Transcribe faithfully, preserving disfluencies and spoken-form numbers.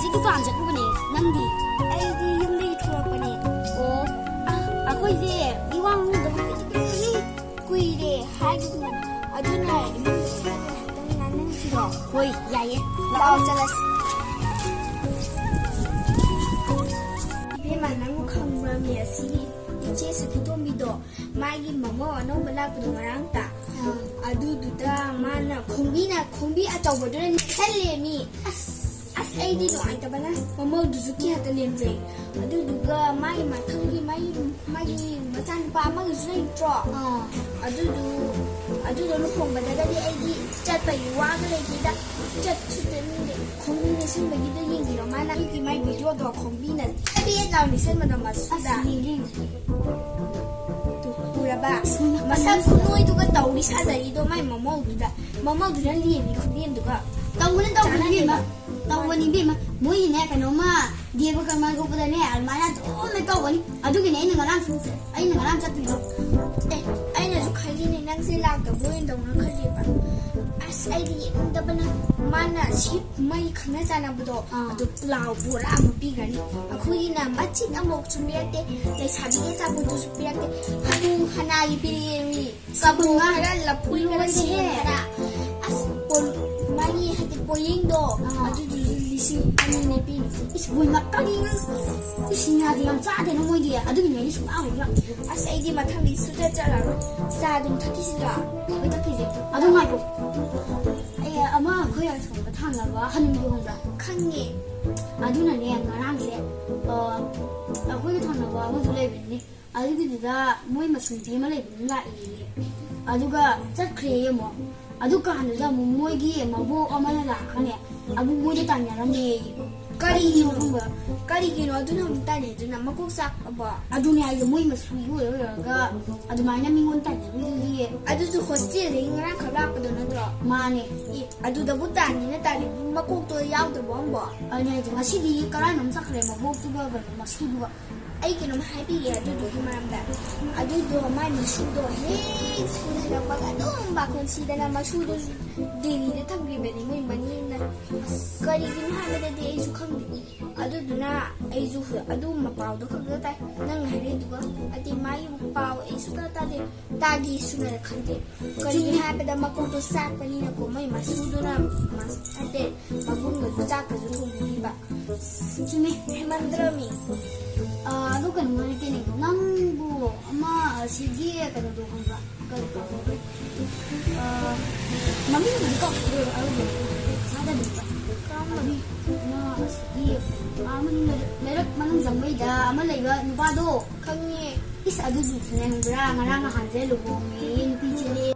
ꯑꯩ ꯗꯨꯀꯥꯟ ꯆꯠꯂꯨꯕꯅꯦ꯫ ꯅꯪꯗꯤ? ꯑꯩꯗꯤ ꯌꯨꯝꯗꯒꯤ ꯊꯣꯛꯂꯛꯄꯅꯦ꯫ ꯑꯣ, ꯑ, ꯑꯩꯈꯣꯏꯁꯦ ꯃꯤ ꯋꯥ ꯉꯥꯡꯅꯗꯕ ꯀꯨꯏꯔꯦ, ꯀꯨꯏꯔꯦ ꯍꯥꯏꯈꯤꯕꯅꯦ꯫ ꯑꯗꯨꯅ ꯏꯃꯨꯡꯗ ꯆꯠꯂꯒ ꯉꯥꯏꯍꯥꯛꯇꯪ ꯉꯥꯡꯅꯁꯤꯔꯣ? ꯍꯣꯏ, ꯌꯥꯏꯌꯦ꯫ ꯂꯥꯛꯑꯣ, ꯆꯠꯂꯁꯤ꯫ ꯏꯕꯦꯝꯃ, ꯅꯪꯕꯨ ꯈꯪꯕ꯭ꯔꯃꯤ? ꯑꯁꯤꯒꯤ ꯏꯆꯦ ꯁꯈꯤꯇꯣꯝꯕꯤꯗꯣ, ꯃꯥꯒꯤ ꯃꯃꯧ ꯑꯅꯧꯕ ꯂꯥꯛꯄꯗꯣ ꯉꯔꯥꯡꯇ꯫ ꯑꯥ꯫ ꯑꯗꯨꯗꯨꯗ ꯃꯥꯅ ꯈꯣꯡꯕꯤꯅ, ꯈꯣꯡꯕꯤ ꯑꯆꯧꯕꯗꯨꯅ ꯅꯦꯠꯁꯜꯂꯦ ꯃꯤ꯫ ꯑꯁ꯫ ꯑꯁ, ꯑꯩꯗꯤ ꯅꯨꯡꯉꯥꯏꯇꯕꯅ ꯃꯃꯧꯗꯨꯁꯨ ꯀꯤꯍꯠꯇ ꯂꯦꯝꯖꯩ꯫ ꯑꯗꯨꯗꯨꯒ ꯃꯥꯒꯤ ꯃꯊꯪꯒꯤ ꯃꯥꯒꯤ, ꯃꯥꯒꯤ ꯃꯆꯥꯅꯨꯄꯥ ꯑꯃꯒꯁꯨ ꯂꯩꯇ꯭ꯔꯣ? ꯑꯥ꯫ ꯑꯗꯨꯗꯨ, ꯑꯗꯨꯗꯣ ꯂꯨꯍꯣꯡꯕꯗꯒꯗꯤ ꯑꯩꯗꯤ ꯆꯠꯄꯒꯤ ꯋꯥꯒ ꯂꯩꯇꯦꯗ꯫ ꯆꯠꯁꯨ ꯆꯠꯅꯤꯡꯗꯦ꯫ ꯈꯣꯡꯕꯤ ꯅꯦꯠꯁꯟꯕꯒꯤꯗꯣ ꯌꯦꯡꯕꯤꯔꯣ? ꯃꯥꯅ ꯑꯩꯒꯤ ꯃꯥꯏ ꯚꯤꯗꯤꯑꯣꯗꯣ ꯈꯣꯡꯕꯤꯅ ꯆꯕꯦꯠ ꯂꯥꯎ ꯅꯦꯠꯁꯟꯕꯗꯣ ꯃꯁꯨꯗ꯫ ꯑꯁ, ꯌꯦꯡꯒꯦ, ꯌꯦꯡꯒꯦ꯫ ꯇꯨ, ꯎꯔꯕ? ꯑꯁ, ꯃꯁꯛ ꯃꯁꯛ ꯈꯨꯅꯣꯏꯗꯨꯒ ꯇꯧꯔꯤ ꯁꯥꯖꯔꯤꯗꯣ ꯃꯥꯏ ꯃꯃꯧꯗꯨꯗ꯫ ꯃꯃꯧꯗꯨꯅ ꯂꯦꯝꯃꯤ ꯈꯨꯂꯦꯝꯗꯨꯒ꯫ ꯇꯧꯕꯅꯤ, ꯇꯧꯕꯅꯤ, ꯆꯥꯟꯅꯗꯦꯕ꯫ ꯏꯕꯦꯝꯃ꯫ ꯇꯧꯕꯅꯤ, ꯏꯕꯦꯝꯃ꯫ ꯃꯣꯏꯒꯤꯅꯦ, ꯀꯩꯅꯣꯝꯃ ꯗꯦꯕ ꯀꯔꯃ ꯊꯣꯛꯄꯗꯅꯦ, ꯑꯗꯨꯃꯥꯏꯅ ꯑꯗꯨꯝ ꯇꯧꯕꯅꯤ꯫ ꯑꯗꯨꯒꯤꯅꯦ ꯑꯩꯅ ꯉꯔꯥꯡ ꯁꯨꯝ, ꯑꯩꯅ ꯉꯔꯥꯡ ꯆꯠꯇꯣꯏꯗꯣ꯫ ꯑꯦ, ꯑꯩꯅꯁꯨ ꯈꯜꯂꯤꯅꯦ, ꯅꯪꯁꯦ ꯂꯥꯛꯇꯕ ꯑꯣꯏꯅ ꯇꯧꯅ ꯈꯜꯂꯦꯕ꯫ ꯑꯁ, ꯑꯩꯗꯤ ꯌꯦꯡꯅꯤꯡꯗꯕꯅ, ꯃꯥꯅ ꯁꯤ ꯃꯩ ꯈꯪꯅ ꯆꯥꯟꯅꯕꯗꯣ, ꯑꯥ꯫ ꯑꯗꯨ ꯄ꯭ꯂꯥꯎ ꯕꯣꯔꯥ ꯑꯃ ꯄꯤꯈ꯭ꯔꯅꯤ꯫ ꯑꯩꯈꯣꯏꯒꯤꯅ ꯃꯆꯤꯠ ꯑꯃꯐꯥꯎ ꯁꯨꯝ ꯄꯤꯔꯛꯇꯦ, ꯂꯩꯁꯥꯕꯤꯒꯤ ꯑꯆꯥꯄꯣꯠꯇꯨꯁꯨ ꯄꯤꯔꯛꯇꯦ꯫ ꯍꯅꯨ ꯍꯅꯥꯒꯤ ꯄꯤꯔꯛꯑꯦ ꯃꯤ꯫ ꯀꯕꯣꯛ ꯈꯔ, ꯂꯐꯣꯏ ꯈꯔ, ꯂꯣꯏꯔꯦꯍꯦ꯫ ꯁꯦꯝ ꯈꯔ꯫ ꯑꯁ, ꯄꯣ-, ꯃꯥꯒꯤ ꯍꯥꯏꯗꯤ ꯄꯣꯌꯦꯡꯗꯣ, ꯑꯥ꯫ ꯑꯗꯨꯗꯨꯁꯨ ꯂꯤꯁꯤꯡ ꯑꯅꯤꯅꯦ ꯄꯤꯔꯤꯁꯦ꯫ ꯏꯁ, ꯃꯣꯏ ꯃ-, ꯀꯔꯤꯅꯣ? ꯏꯁ, ꯌꯥꯗꯦ, ꯌꯥꯝ ꯆꯥꯗꯦꯅ ꯃꯣꯏꯗꯤ꯫ ꯑꯗꯨꯒꯤꯅꯦ ꯑꯩꯗꯤ ꯁꯨꯡꯂꯥꯛ ꯍꯦꯛ ꯂꯥꯛꯇꯦ꯫ ꯑꯁ, ꯑꯩꯗꯤ ꯃꯊꯪꯗꯤ ꯁꯨꯡꯆꯠ ꯆꯠꯂꯔꯣꯏ꯫ ꯆꯥ ꯑꯗꯨꯝ ꯊꯛꯈꯤꯁꯤꯔꯥ? ꯍꯣꯏ, ꯊꯛꯈꯤꯁꯦ꯫ ꯑꯗꯨ ꯉꯥꯏꯈꯣ꯫ ꯑꯩ ꯑꯃ ꯑꯩꯈꯣꯏ ꯑꯁꯣꯝꯗ ꯊꯥꯡꯅꯕ ꯍꯅꯨꯕꯤꯗꯣ ꯈꯪꯕ꯭ꯔꯥ? ꯈꯪꯉꯦ꯫ ꯑꯗꯨꯅꯅꯦ ꯉꯔꯥꯡꯁꯦ, ꯑ, ꯑꯩꯈꯣꯏꯒꯤ ꯊꯪꯅꯕ ꯑꯃꯁꯨ ꯂꯩꯕꯅꯤꯅꯦ꯫ ꯑꯗꯨꯒꯤꯗꯨꯗ ꯃꯣꯏ ꯃꯁꯨꯡꯗꯤ ꯑꯃ ꯂꯩꯕꯗꯨꯅ ꯂꯥꯛꯑꯦꯌꯦ꯫ ꯑꯗꯨꯒ ꯆꯠꯈ꯭ꯔꯦꯌꯦ ꯑꯃꯨꯛ꯫ ꯑꯗꯨꯀꯥꯟꯗꯨꯗ ꯑꯃꯨꯛ ꯃꯣꯏꯒꯤ ꯃꯕꯣꯛ ꯑꯃꯅ ꯂꯥꯛꯑꯒꯅꯦ, ꯑꯃꯨꯛ ꯃꯣꯏꯗ ꯇꯥꯏꯅꯔꯝꯃꯦꯌꯦ꯫ ꯀꯔꯤꯒꯤꯅꯣ? ꯈꯪꯕ꯭ꯔꯥ? ꯀꯔꯤꯒꯤꯅꯣ ꯑꯗꯨꯅ ꯑꯃꯨꯛ ꯇꯥꯏꯅꯩꯗꯨꯅ? ꯃꯀꯣꯛ ꯆꯥꯛꯑꯕꯣ? ꯑꯗꯨꯅꯦ ꯍꯥꯏꯁꯦ, ꯃꯣꯏ ꯃꯁꯨꯒꯤ ꯑꯣꯏꯔ ꯑꯣꯏꯔꯒ ꯑꯗꯨꯃꯥꯏꯅ ꯃꯤꯉꯣꯟꯗ ꯇꯥꯏꯅꯔꯤꯗꯨꯗꯤ꯫ ꯑꯗꯨꯁꯨ ꯍꯣꯁꯇꯦꯜꯗꯒꯤ ꯉꯔꯥꯡ ꯈꯛ ꯂꯥꯛꯄꯗꯣ ꯅꯠꯇ꯭ꯔꯣ? ꯃꯥꯅꯦ꯫ ꯑꯦ, ꯑꯗꯨꯗꯕꯨ ꯇꯥꯅꯤꯅ ꯇꯥꯅꯤ, ꯃꯀꯣꯛꯇꯣ ꯌꯥꯎꯗꯕ ꯑꯃꯕꯣ? ꯑꯗꯨꯅꯦ ꯍꯥꯏꯁꯦ, ꯉꯁꯤꯗꯤ ꯀꯔꯥꯏꯅꯣꯝ ꯆꯠꯈ꯭ꯔꯦ, ꯃꯕꯣꯛꯇꯨꯒ ꯀꯩꯅꯣ ꯃꯁꯨꯗꯨꯒ꯫ ꯑꯩ ꯀꯩꯅꯣꯝ ꯍꯥꯏꯕꯤꯒꯦ ꯑꯗꯨꯗꯨꯒꯤ ꯃꯔꯝꯗ꯫ ꯑꯗꯨꯗꯣ ꯃꯥꯏ ꯃꯁꯨꯗꯣ ꯍꯦꯛ ꯁ꯭ꯀꯨꯜ ꯍꯜꯂꯛꯄꯒ ꯑꯗꯨꯝ ꯕꯥꯀꯣꯟ ꯁꯤꯗꯅ ꯃꯁꯨꯗꯣ ꯗꯦꯜꯂꯤꯗ ꯊꯝꯈꯤꯕꯅꯤ ꯃꯣꯏ ꯃꯅꯦꯅ꯫ ꯀꯔꯤꯒꯤꯅꯣ ꯍꯥꯏꯕꯗꯗꯤ ꯑꯩꯁꯨ ꯈꯪꯗꯦ꯫ ꯑꯗꯨꯗꯨꯅ ꯑꯩꯁꯨ ꯑꯗꯨꯒꯨꯝꯕ ꯄꯥꯎꯗꯣ ꯈꯛꯇ ꯇꯥꯏ꯫ ꯅꯪ ꯍꯥꯏꯔꯛꯏꯗꯨꯒ ꯑꯗꯤ ꯃꯥꯒꯤ ꯄꯥꯎ ꯑꯩ ꯁꯨꯡꯇꯥ ꯇꯥꯗꯦ꯫ ꯇꯥꯒꯦꯁꯨꯅ ꯈꯟꯗꯦ꯫ ꯀꯔꯤꯒꯤꯅꯣ ꯍꯥꯏꯕꯗ ꯃꯀꯣꯛꯇꯣ ꯆꯥꯛꯄꯅꯤꯅꯀꯣ ꯃꯣꯏ ꯃꯁꯨꯗꯨꯅ ꯃꯁ-, ꯅꯠꯇꯦ, ꯃꯕꯨꯡꯒꯗꯨ ꯆꯥꯛꯀꯁꯨ ꯊꯣꯡꯕꯤꯕ꯫ ꯆꯨꯝꯃꯤ꯫ ꯍꯦꯃꯟꯗ꯭ꯔꯃꯤ꯫ ꯑꯥ, ꯑꯗꯨ ꯀꯩꯅꯣ ꯍꯥꯏꯔꯛꯀꯦꯅꯦ꯫ ꯅꯪꯕꯨ ꯑꯃ ꯑꯁꯤꯒꯤ ꯀꯩꯅꯣꯗꯣ ꯈꯪꯕ꯭ꯔꯥ? ꯀꯔꯤ ꯀꯧꯕ꯭ꯔꯥ? ꯑꯥ, ꯃꯃꯤꯡꯗꯨꯗꯤ ꯀꯥꯎꯊꯣꯛꯈ꯭ꯔꯦꯕ ꯑꯗꯨꯗꯣ꯫ ꯁꯥꯗꯕꯤꯗ꯫ ꯀꯔꯝꯕꯅꯣ? ꯑꯃ ꯑꯁꯤꯒꯤ, ꯑꯥ, ꯃꯅꯨꯡ ꯂꯩꯔꯛ, ꯂꯩꯔꯛ ꯃꯅꯨꯡ ꯆꯪꯕꯩꯗ ꯑꯃ ꯂꯩꯕ ꯅꯨꯄꯥꯗꯣ꯫ ꯈꯪꯉꯦ꯫ ꯏꯁ, ꯑꯗꯨꯁꯨ ꯈꯪꯕ꯭ꯔꯥ? ꯉꯔꯥꯡ ꯅꯍꯥꯟꯁꯦ ꯂꯨꯍꯣꯡꯉꯦ ꯅꯨꯄꯤ ꯆꯦꯜꯂꯦ꯫